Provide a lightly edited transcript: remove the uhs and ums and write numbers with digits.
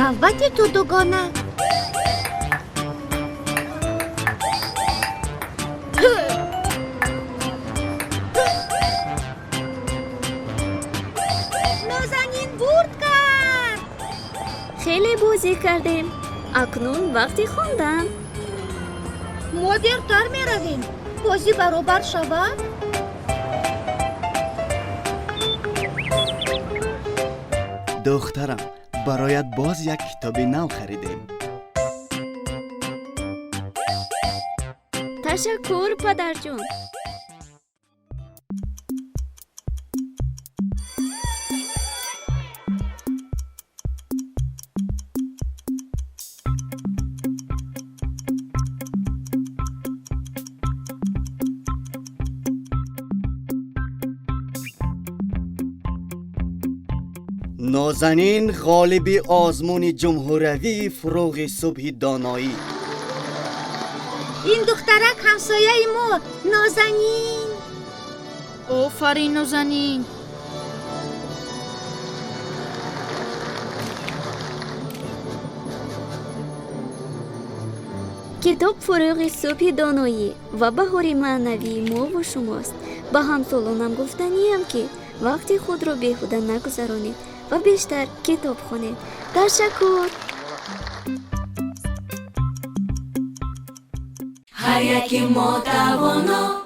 Навбати ту, дугона. Нозанин бурд кард. Хеле бозӣ кардем, акнун вақти хондан. Мо дертар меравем, бозӣ баробар шавад. Духтарам, бароят боз як китоби нав харидем. Ташаккур, падарҷон. Нозанин ғолиби озмуни ҷумҳуравии «Фурӯғи субҳи доноӣ». Ин духтарак ҳамсояи мо, Нозанин. Офарин, Нозанин. Китоб фурӯғи субҳи доноӣ ва баҳори маънавии мову шумост. Ба ҳамсолонам гуфтаниям, ки вақти худро беҳуда нагузаронед ва бештар китоб хонед. Ташаккур. Ҳар яки мо тавоно.